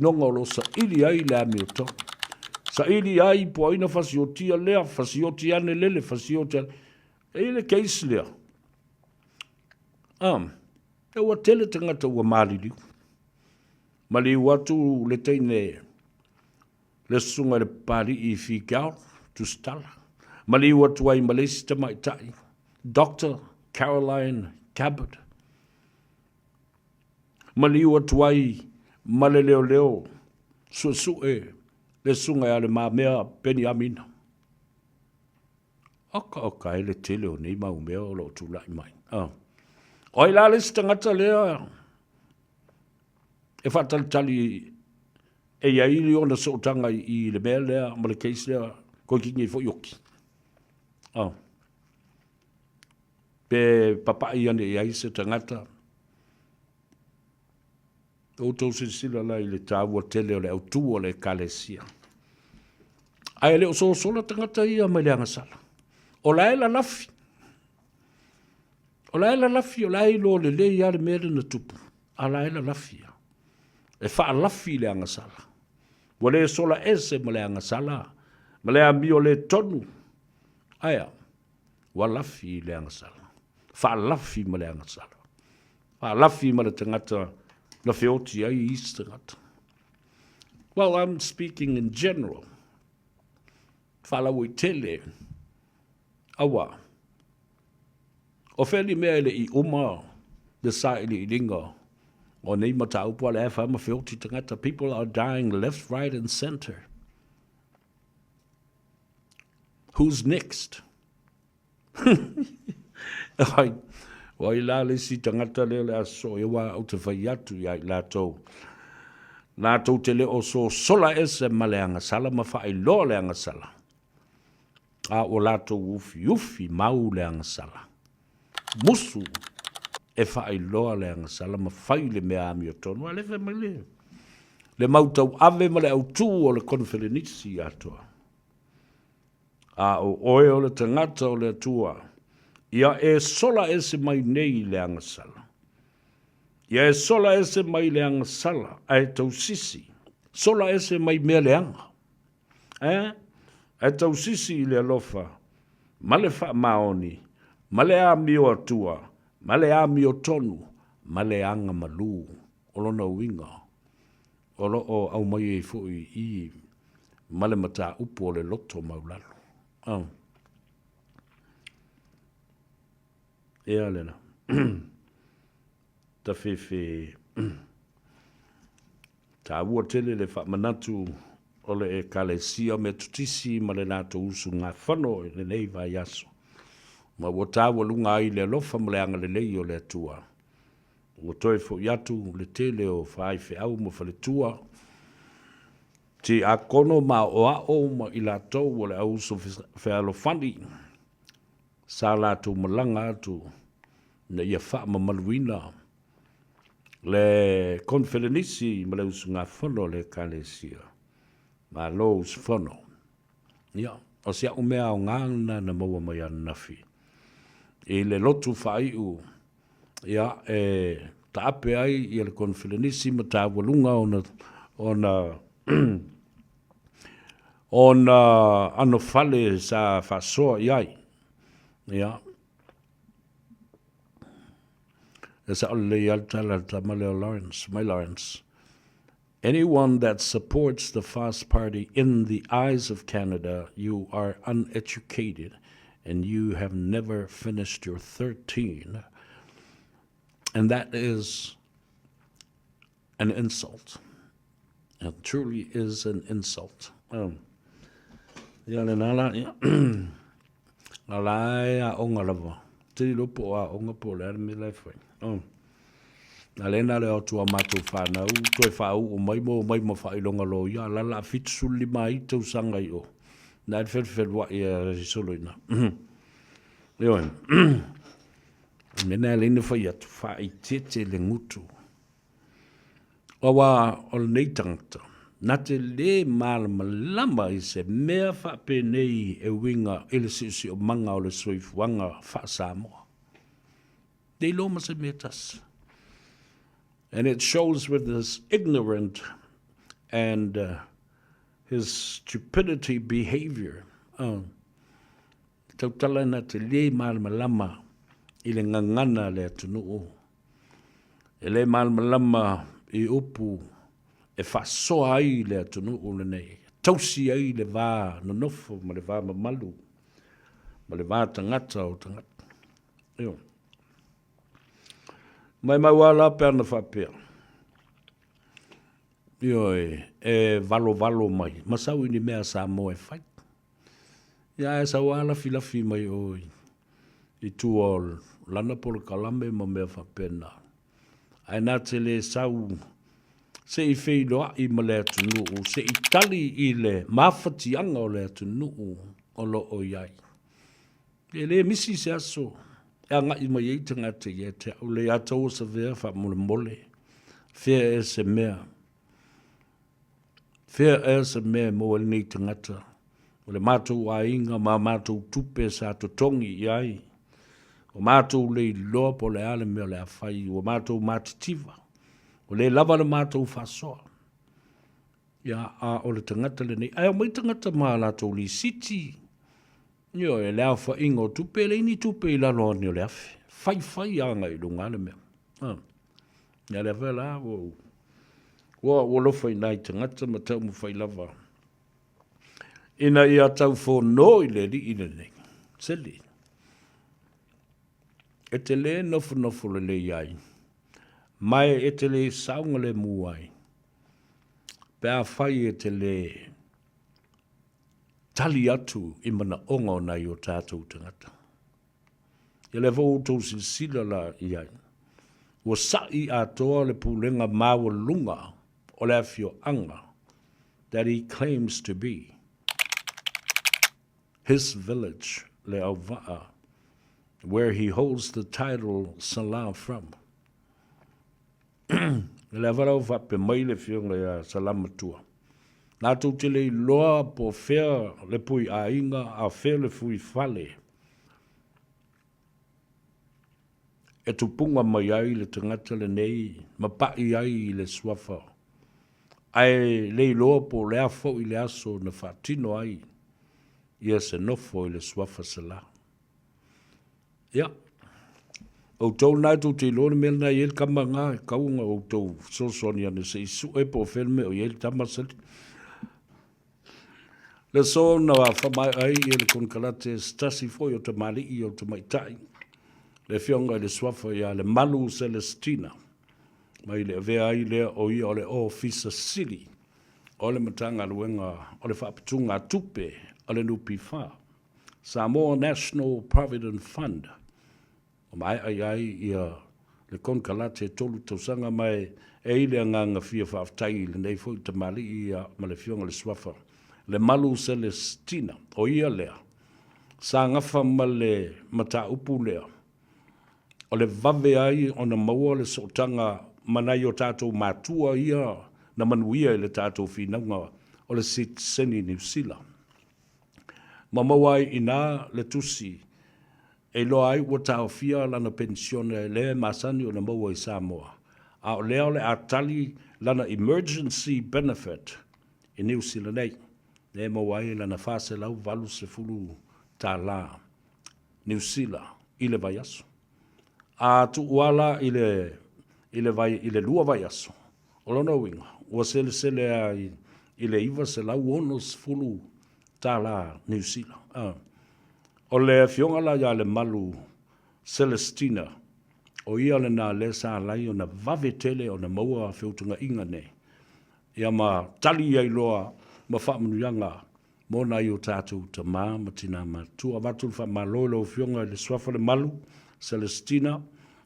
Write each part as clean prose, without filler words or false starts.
Noga o lo o saili ai le amiotonu. Saili ai po o ai na fasiotia lea, fasioti ane lele, fasioti ane. E i ai le case lea. Um, e ua tele tagata ua maliliu. Maliu atu le teine le susuga i le Papalii i Fikeaolo, Tusitala. Maliu atu ai ma le isi tamaitai, Doctor Caroline Cabot. Maliu atu ai ma le leoleo suesue le susuga ia Le Mamea Peniamina. Oka oka e le tele o nei mau mea o lo o tulai mai. Oh. O ai la le isi tagata lea e faatalitali e i ai ona sootaga i le mea lea ma le case lea toeitiiti nei foi oki. Oh. Pe papai ane i ai se tagata. Outou silasila la i le taua tele o le autū o le Ekalesia. Ae le o sosola tagata ia mai le agasala. O la e lalafi. O la e lalafi, o la e iloa lelei lava le mea lea na tupu, a la e lalafi lava. E faalafi le agasala. Ua le sola ese ma le agasala, ma le amio le tonu. Ae a? Ua lafi i le agasala. Faalafi ma le agasala. Faalafi ma le tagata na feoti ai isi tagata. Well, I'm speaking in general. Faalauaitele. Aua. O fea ni mea e le i uma le sailiiliga o nei mataupu a le ae ma feoti tagata. People are dying left, right and center. Who's next? Ai, o ai la le isi tagata lea o le a sosoo i aua ou te fai atu ia i latou, latou te le o sosola ese ma le agasala ma faailoa le agasala, a ua latou ufiufi mau le agasala. Musu e faailoa le agasala ma fai le mea amiotonu. A lea fai mai le, le mau tauave ma le autū o le koneferenisi atoa. A o oe o le tagata o le Atua, ia e sola ese mai nei i le agasala. Ia e sola ese mai le agasala, ae tausisi, sola ese mai mea leaga. Eh? Ae tausisi i le alofa, ma le faamaoni, ma le amio atua, ma le amio tonu, ma le aga malū. O lona uiga, o lo o aumai ai foi i i ma le mataupu o le loto maulalo. Oh. Ea lena. Tafefe. Taua tele le faamanatu o le Ekalesia Metotisi ma le latou usugafono i lenei vaiaso, ma ua taualuga ai le alofa ma le agalelei o le Atua. Ua toe foi atu le tele o faifeau ma faletua, tiakono ma aoao ma i latou o le au uso fealofani sa latou malaga atu ina ia faamamaluina le Koneferenisi ma le usugafono a le Ekalesia. Malo usufono. Ia, o si a'u mea aoga lena na maua mai ananafi i le lotu faaiu, ia, e taape ai ia le Koneferenisi ma taualuga ona, ona, ona anofale sa faasoa i ai. Ia, E sao lelei lava le tala a le tama lea o Lawrence, mai Lawrence. Anyone that supports the Fast Party in the eyes of Canada, you are uneducated and you have never finished your 13. And that is an insult. It truly is an insult. Um, ia le nā la, ia. A la e aoga lava. Te iloa po o aoga po o le a le mea la e fai. Um. A le na le o atu a mātou whānau, toe whāuu mai mo mai ma whailonga loia, a lala a 75 ai tausaga i o. Nā e whelwhelua i a solo ina. Ioe. Mea nā le ina whai atu, whaitete le ngutu. Aua o lenei tagata, na te lē malamalama i se mea faapenei e uiga i le siosiomaga o le soifuaga faa-Samoa. Le iloa ma se mea tasi. And it shows with his ignorant and his stupidity behaviour. Uh, tautala na te le malamalama i le gagana a le atunuu. E le malamalama i upu e faasoa ai le atunuu lenei, e tausi ai le va nonofo ma le va mamalu ma le va tagata o tagata. Ioe. Maimau lava la pe ana faapea, ioe, e valovalo mai ma sau i ni mea a Samoa e fai. Ia ae sau lava lafilafi mai o i tua o lana polokalame ma mea faapena. Ae na te le sau se i feiloai ma le atunuu, se i tali i le mafatiaga o le atunuu o lo o i ai. E le misi se aso e agai mai ai tagata ia te au, le ia taua savea faamolemole, fea ea se mea, fea ea se mea e maua ai lenei tagata, o le matou aiga ma matou tupe sa totogi i ai, ua matou le iloa po o le a le mea o le a fai, ua matou matitiva, ua le lava le matou faasoa. Ia, a o le tagata lenei, ae omai tagata ma a latou lisiti, Ioe, le aofaiga o tupe, e leai ni tupe i lalo ane o le $1,000. Fai fai agai i luga le mea. Ah. Ia lea foi la, ua, ua, ua alofa i nai tagata ma taumafai lava ina ia taufono i le alii lenei. Seli. E te le nofonofo lelei ai, ma e te le saogalemu ai, pe afai e te le tali atu i manaoga o nai o tatou tagata. Ia lea foi ua outou silasila la i ai, ua sa'i atoa le pulega maualuga o le afioaga that he claims to be his village, Leauvaa, where he holds the title Salah from. O le ava la ua faapea mai le afioga ia Salamatua, latou te le iloa po o fea le pui aiga a o fea le fui fale e tupuga mai ai le tagata lenei ma pa'i ai i le suafa, ae le iloa po o le a foi le aso na faatino ai ia se nofo i le suafa Sala. Ia, outou lena e tou te iloa le mea lena e i ai le tama lena, e tatau ona outou fesoasoani ane se i sue po o fea le mea o i ai le tama sali. Le aso na faamaea ai ia le konekarate se tasi foi o tamalii o tamaitai, le afioga i le suafa ia Lemalu Celestina, mai le avea ai lea o ia o le Ofisa Sili o le Matagaluega o le Faaputugatupe a le NPF. Samoa National Provident Fund, ua maea i ai ia le konekarate e tolu tausaga ma e i le agaga fia faafetai i lenei foi tamalii ia ma le Afioga i le Suafa Lemalu Celestina, o ia lea sa gafa ma le mataupu lea o le vave ai ona maua le sootaga ma nai o tatou matua ia na manuia i le tatou finauga o le sitiseni Niu Sila. Ma maua ai i ina le tusi e iloa ai ua taofia lana penisione lea e masani ona maua i Samoa, a o lea o le a tali lana emergency benefit i Niu Sila nei, lea e maua ai lana $480 Niu Sila i le vaiaso. A tuu ala i le, i le vai, i le lua vaiaso, o lona uiga, ua selesele a i, i le $960 Niu Sila. A. O le afioga la ia Lemalu Celestina, o ia lena lea sa ala ai ona vave tele ona maua feutagaiga nei, ia ma tali ai loa ma faamanuiaga mo nai o tatou tama ma tina matutua. Avatu le faamalo i lau Afioga i le Suafa le Malu, Celestina,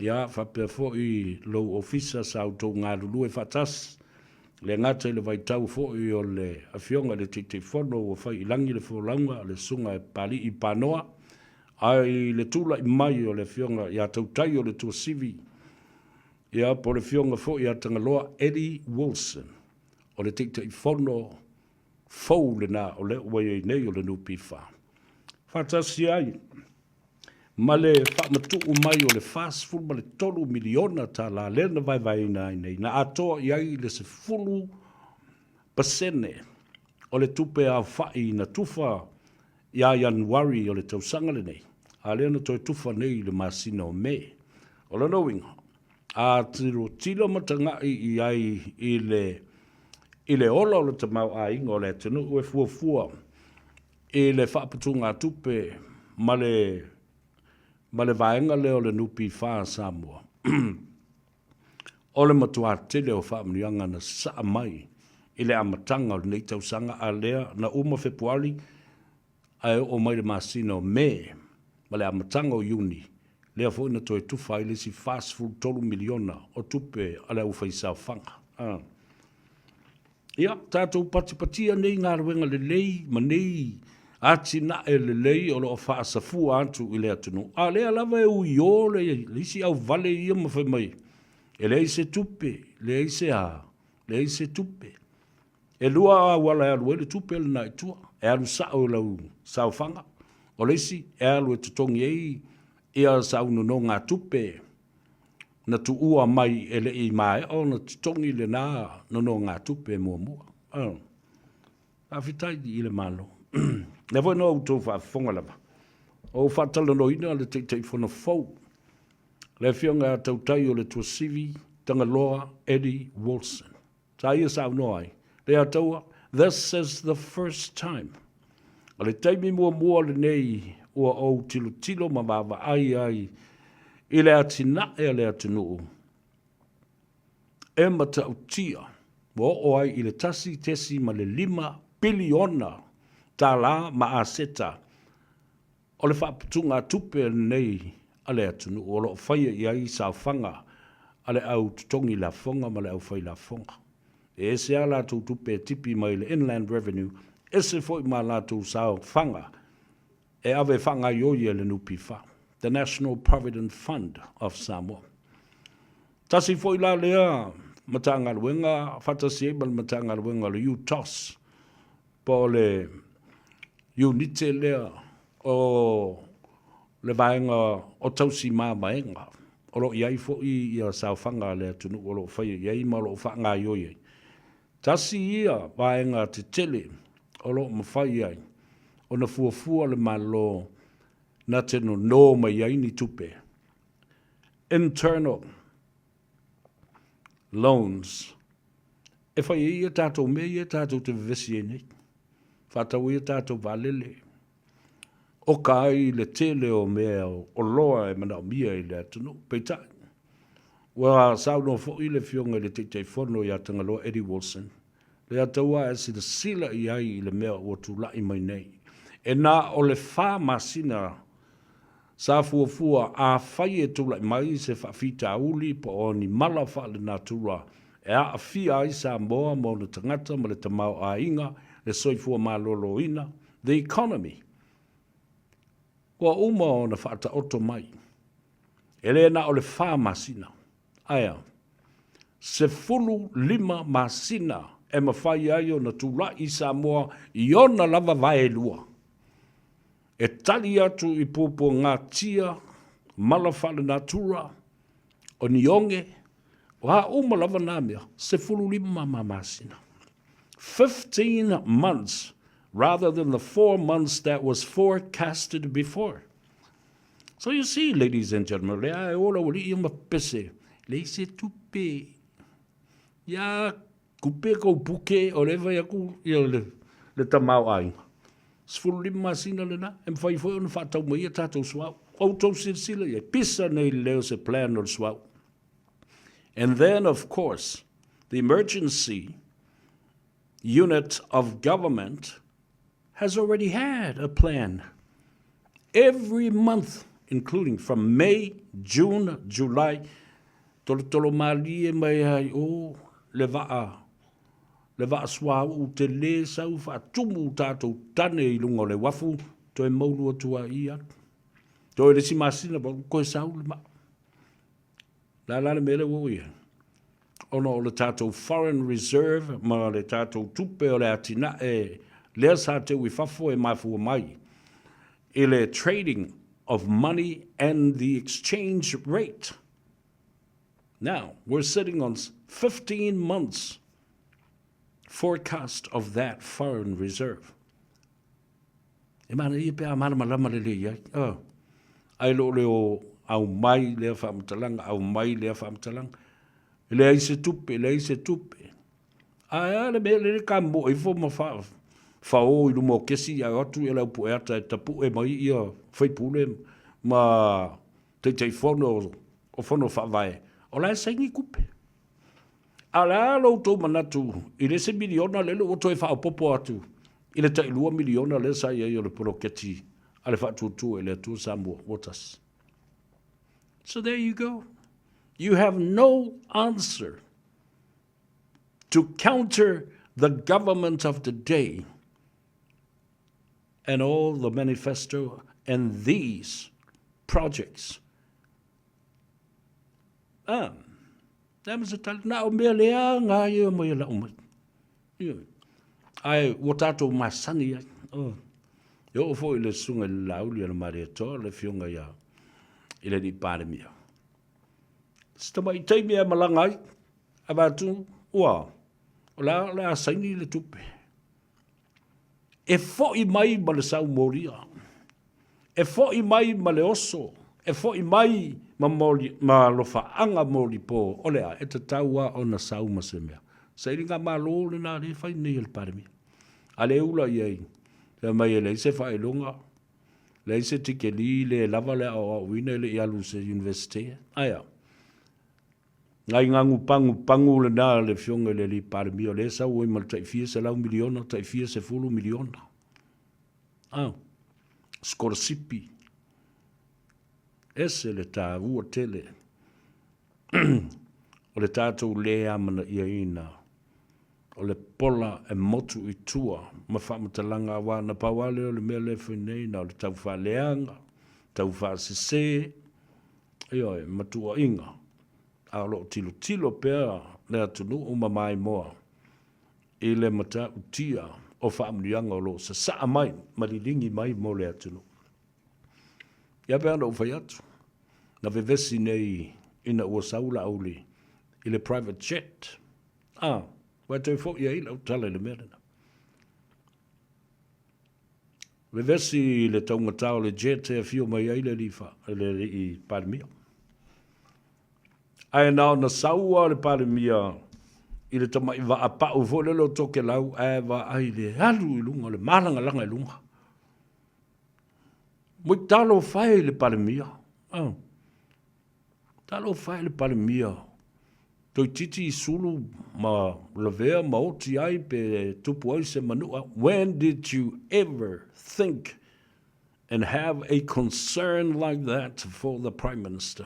ia faapea foi lou ofisa sa outou galulue faatasi, le gata i le vaitau foi o le Afioga i le Taitaifono ua fai i lagi le folauga a le Susuga e Papalii Panoa, ae i le tulai mai o le Afioga ia Tautai o le Tuasivi, ia po o le Afioga foi ia Tagaloa Eddie Wilson, o le Taitaifono fou lena o lea ua i ai nei o le NPF. Faatasi ai ma le faamatuu mai o le $43 miliona lea na vaevaeina ai nei, na atoa i ai le 10 pasene o le tupe aofa'i na tufa ia Ianuari o le tausaga lenei, a lea na toe tufa nei i le masina o Me. O lona uiga, a tilotilo ma taga'i i ai i le i le ola o le tamaoaiga o le atunuu e fuafua i le faaputugatupe ma le ma le vaega lea o le NPF a Samoa, o le matua tele o faamanuiaga na sasaa mai i le amataga o lenei tausaga, a lea na uma Fepuari ae oo mai le masina o Me ma le amataga o Iuni, lea foi na toe tufa ai le isi $43 miliona o tupe a le aufaisaofaga. Ia, tatou patipatia nei galuega lelei ma nei atinae lelei o lo o faasafua atu i le atunuu, a o lea lava e uiō le isi auvale ia ma fai mai, e leai se tupe, leai se a, leai se tupe. E lua auala e alu ai le tupe lena i tua, e alu sao i lau saofaga, o le isi e alu e totogi ai ia sau nonogatupe na tuua mai e le i maea ona totogi lena nonogatupe muamua. Faafetai i le Malo. Lea foi na outou faafofoga lava, o ou faatalanoaina le Taitaifono fou, le Afioga ia Tautai o le Tuasivi Tagaloa Eddie Wilson. Sa ia saunoa ai, Leiataua, this is the first time. O le taimi muamua lenei ua ou tilotilo ma vaavaai ai i le atinae a le atunuu e matautia ua oo ai i le 1.5 piliona tala ma aseta o le faaputugatupe lenei a le atunuu o lo o faia i ai saofaga a le au totogi lafoga ma le au fai lafoga. E ese a latou tupe e tipi mai le Inland Revenue, ese foi ma latou saofaga e ave e faagaioi e le NPF, the National Provident Fund of Samoa. Tasi foi la lea Matagaluega faatasi ai ma le Matagaluega o le UTOS, po o le iunite lea o le vaega o tausi mamaega o lo o i ai foi ia saofaga a le atunuu o lo o faia i ai ma o lo o faagaioi ai. Tasi ia vaega tetele o lo o mafai ai ona fuafua le Malo na te nono mai ai ni tupe, internal loans, e fai ai ia tatou mea ia tatou te vevesi ai nei, faatau ai a tatou vaalele, oka ai le tele o mea oloa e manaomia i le atunuu. Peitai, ua saunoa foi le Afioga i le Taitaifono ia Tagaloa Eddie Wilson, Leiataua e silasila i ai i le mea ua tulai mai nei. E na o le fa masina Sa fuafua afai e tulai mai se faafitauli po o ni mala faalenatura e aafia ai Samoa ma ona tagata ma le tamaoaiga, le soifua maloloina, the economy, ua uma ona faataoto mai. E le na o le fa masina, ae a? 15 masina e mafai ai ona tulai Samoa i ona lava vaelua. E tali atu i puapuagatia, mala faalenatura, o ni oge, o a uma lava nā mea, 15 ma masina. 15 months rather than the 4 months that was forecasted before. So you see, ladies and gentlemen, lea e ola ua lii ma pese, leai se tupe. Ia Kupe kou puke o le fai atu ia le, le tamaoaiga. 15 masina lena, e mafai foi ona faatau mai ia tatou suauu. Outou silasila i ai, pisa nei le leo se plan o le suauu. And then of course, the emergency unit of government has already had a plan every month, including from May, June, July, tolotolo malie mai ai o le vaa, le vaa suauu tele sau faatumu tatou tane i luga o le uafu, toe maulu atu a i atu. Toe le isi masina, koe sau le maa. Le a la le mea lea ua oo i ai? Ona o le tatou foreign reserve ma le tatou tupe o le atinae lea sa teu i fafo e mafua mai i le trading of money and the exchange rate. Now, we're sitting on 15 months. forecast of that foreign reserve. E manaia pe a malamalama lelei ai. Oh. Ai lo le o au mai lea faamatalaga, au mai lea faamatalaga. E leai se tupe, e leai se tupe. Ae a le mea lele ka moe ifo ma fa, faō i luma o kesi ae o atu ia le au pueata e tapuʻe mai ia faipule ma Taitaifono o Fono Faavae, o la e saini tupe. A o le a lo outou manatu i le isi miliona lele ua toe faaopoopo atu i le tai $2 miliona lea sa i ai o le poloketi a le Faatuatua i le Atua Samoa ua tasi? So there you go. You have no answer to counter the government of the day and all the manifesto and these projects. Ah, le ma se tali, na o mea leaga ia mai e lau mai. Ioe. Ae ua tatou masani ai. Oh. E oo foi i le susuga i le Laauli a le Malietoa, le afioga ia i le alii Palemia. Se tamai taimi e malaga ai, a vaeatu, ua, o le a, o le a saini le tupe. E foi mai ma le saumolia, e foi mai ma le oso, e foi mai ma, moli, ma alofaaga molipo, o le a, e tatau lava ona sau ma se mea. Sailiga malo lena lea e fai nei e le Palemia. A le ula i ai, fai mai e leai se faailoga, leai se tikeli, le lava le aoaoina e le i alu i se Universite. Ae a? Nai gagu pagu pagu lena a le Afioga i le Alii Palemia, o lea e sau ai ma le tai fia selau miliona, tai fia sefulu miliona. Ah, sikolasipi. Ese le taua tele o le tatou le amanaiaina o le pola e motu i tua ma faamatalaga aua na pau lava lea o le mea lea e fai nei na o le tau faaleaga, tau faasese, Ioe, ma tuuaiga, a o lo o tilotilo pea le atunuu ma maimoa i le matautia o faamanuiaga o lo o sasaa mai ma liligi mai mo le atunuu. Ia pei ona ou fai atu, na vevesi nei ina ua sau Laauli i le private jet. A, ua toe foi ai lau tala i le mea lena. Vevesi i le taugata o le jet e afio mai ai le alii, fa, le alii Palemia. Ae na ona sau lava le Palemia i le tamai vaa pau foi lele o Tokelau ae vaai le alu i luga, le malagalaga i luga. Moi talofa e i le Palemia. Oh. Talofa e i le Palemia. Toeitiiti sulu ma lavea ma oti ai pe tupu ai se manua. When did you ever think and have a concern like that for the Prime Minister?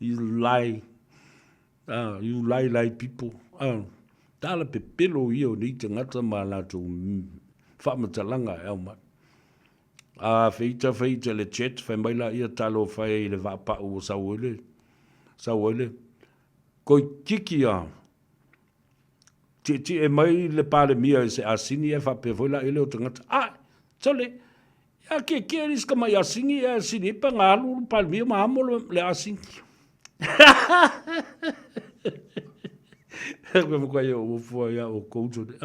You lie. You lie lie people. Tala pepelo ia o nei tagata ma latou faamatalaga e aumai. A feita feita le jet, fai mai laia talofa e i le vaapau ua sau ai le, sau ai le koikiki a tietie mai le Palemia i se asini ae faapea foi laia lea o tagata, Ae, sole, ia kiekie le isi tamai asini ae sili ai pe na alu le Palemia ma amo le asini. Koe makuai o ua fua ia o kou sole.